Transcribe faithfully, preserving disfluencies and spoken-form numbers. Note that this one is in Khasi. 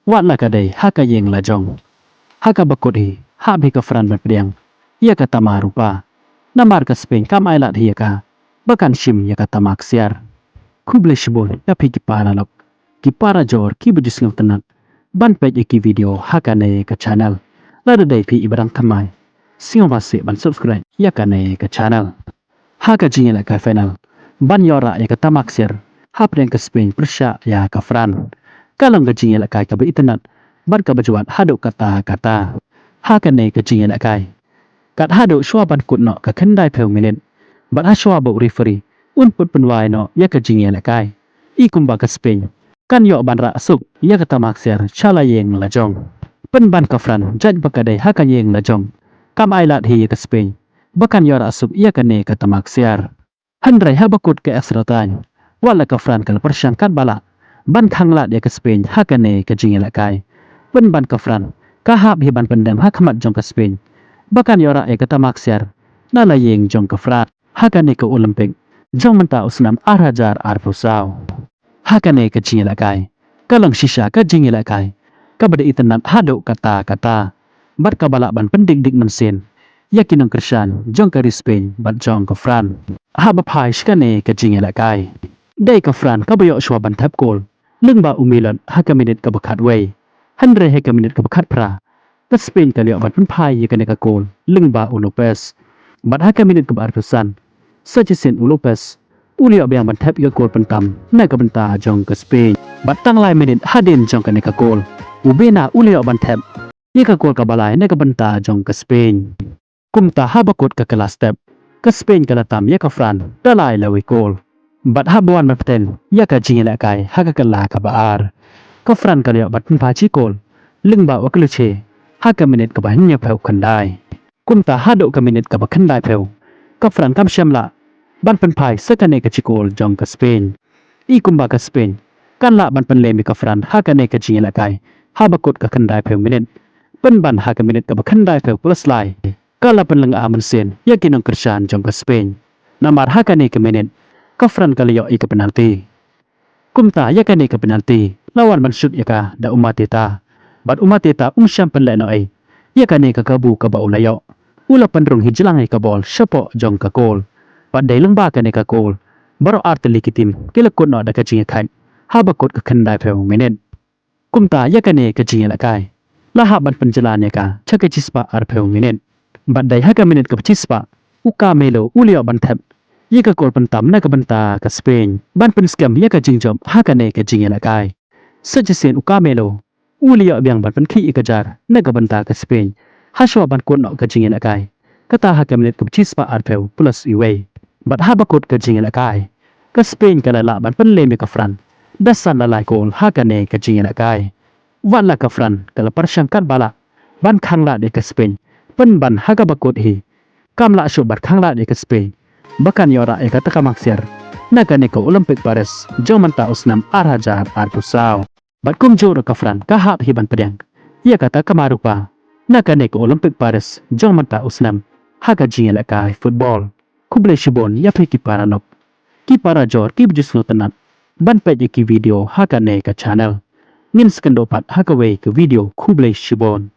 Wat la ka dei ha ka ïing la jong, ha kaba kut hi, hap hi ka Fran ban pdiang ïa ka tama rupa. Namar ka Spain kam ailad hi ïa ka ba kan shim ïa ka tama ksiar. Khublei shibun ïa phi ki para lok, ki para jor, kiba ju sngewtynnat ban peit ïa ki video ha kane ka channel. Lada dei phi iba dang thymmai, sngewbha seh ban subscribe ïa kane ka channel. Ha ka jingïalehkai final ban ïoh rah ïa ka tama ksiar hapdeng ka Spain pyrshah ïa ka Fran, ka long ka jingïalehkai kaba itynnat bad kaba ju wad haduh katta katta. Ha kane ka jingïalehkai, kat haduh shuwa ban kut noh ka khyndai phew minit, bad ha shuwa ba u referee un put pynwai noh ïa ka jingïalehkai, i kumba ka Spain kan ïoh ban rah suk ïa ka tama ksiar sha la ïing la jong. Pynban ka Fran, jait ba ka dei ha ka ïing la jong, kam ailad hi ïa ka Spain ba kan ïoh rah suk ïa kane ka tama ksiar. Hynrei haba kut ka extra time, wat la ka Fran ka la pyrshang katba lah ban khanglad ïa ka Spain ha kane ka jingïalehkai. Pynban ka Fran ka hap hi ban pyndem ha khmat jong ka Spain ba kan ïoh rah ïa ka tama ksiar na la ïing jong ka Fran ha kane ka Olympic jong mynta u snem ar hajar arphew saw. Ha kane ka jingïalehkai, ka long shisha ka jingïalehkai kaba dei itynnat haduh katta katta, bad kaba lah ban pyndik dik mynsiem ïa ki nongkyrshan jong ka ri Spain bad jong ka Fran. Haba phai sha kane ka jingïalehkai, dei ka Fran kaba ïoh shuwa ban thep kol lyngba u Milot ha ka minit kaba khatwei. Hynrei ha ka minit kaba khatphra, ka Spain ka la ïoh ban pynphai ïa kane ka kol lyngba u Lopez. Bad ha ka minit kaba arphew san, sa shisien u Lopez u la ïoh biang ban thep ïa ka kol pyntam na ka bynta jong ka Spain. Bad tang lai minit hadien jong kane ka kol, u Bena u la ïoh ban thep ïa ka kol kaba lai na ka bynta jong ka Spain. Kumta haba kut ka kylla step, ka Spain ka la tam ïa ka Fran da lai lawei kol. Bad haba wan ban bteng ïa ka jingïalehkai ha ka kylla kaba ar, ka Fran ka la ïoh ban pynphai shi kol lyngba u Akluche ha ka minit kaba hynñiewphew khyndai. Kumta haduh ka minit kaba khyndaiphew, ka Fran kam shym lah ban pynphai sa kane ka shi kol jong ka Spain, i kumba ka Spain kan lah ban pynlem ïa ka Fran ha kane ka jingïalehkai haba kut ka khyndaiphew minit. Pynban ha ka minit kaba khyndaiphew plus lai, ka la pynlyngngoh mynsiem ïa ki nongkyrshan jong ka Spain. Namar ha kane ka minit, ka Fran ka la ïoh ïa ka penalti. Kumta ïa kane ka penalti la wan ban shoot ïa ka da u Mateta. Bad u Mateta um shym pynleh noh ei ïa kane ka kabu kaba u la ïoh. U la pynrung hi jlang ïa ka bol shapoh jong ka kol. Bad dei lyngba kane ka kol, baroh artylli ki tim ki la kut noh da ka jingïakhait haba kut ka khyndaiphew minit. Kumta ïa kane ka jingïalehkai la hap ban pynjlan ïa ka sha ka shispah arphew minit. Bad dei ha ka minit kaba shispah, u Carmelo u la ïoh ban thep ïa ka kol pyntam na ka bynta ka Spain ban pynskhem ïa ka jingjop ha kane ka jingïalehkai. Sa shisien u Carmelo u la ïoh biang ban pynkhih ïa ka jar na ka bynta ka Spain ha shuwa ban kut noh ka jingïalehkai, kata ha ka minit kaba shispah arphew plus iwei. Bad haba kut ka jingïalehkai, ka Spain ka la lah ban pynlem ïa ka Fran da san la lai kol ha kane ka jingïalehkai. Wat la ka Fran ka la pyrshang katba lah ban khanglad ïa ka Spain, pynban ha kaba kut hi kam lah shuh ban khanglad ïa ka Spain ba kan ïoh rah ïa ka tama ksiar na kane ka Olympic Paris jong mynta u snem ar hajar arphew saw. Bad kumjuh ruh ka Fran ka hap hi ban pdiang ïa ka tama rupa na kane ka Olympic Paris jong mynta u snem ha ka jingïalehkai football. Khublei shibun ïa phi ki para lok, ki para jor, kiba ju sngewtynnat ban peit ïa ki video ha kane ka channel. Ngin sa ïakynduh pat ha kawei ka video. Khublei shibun.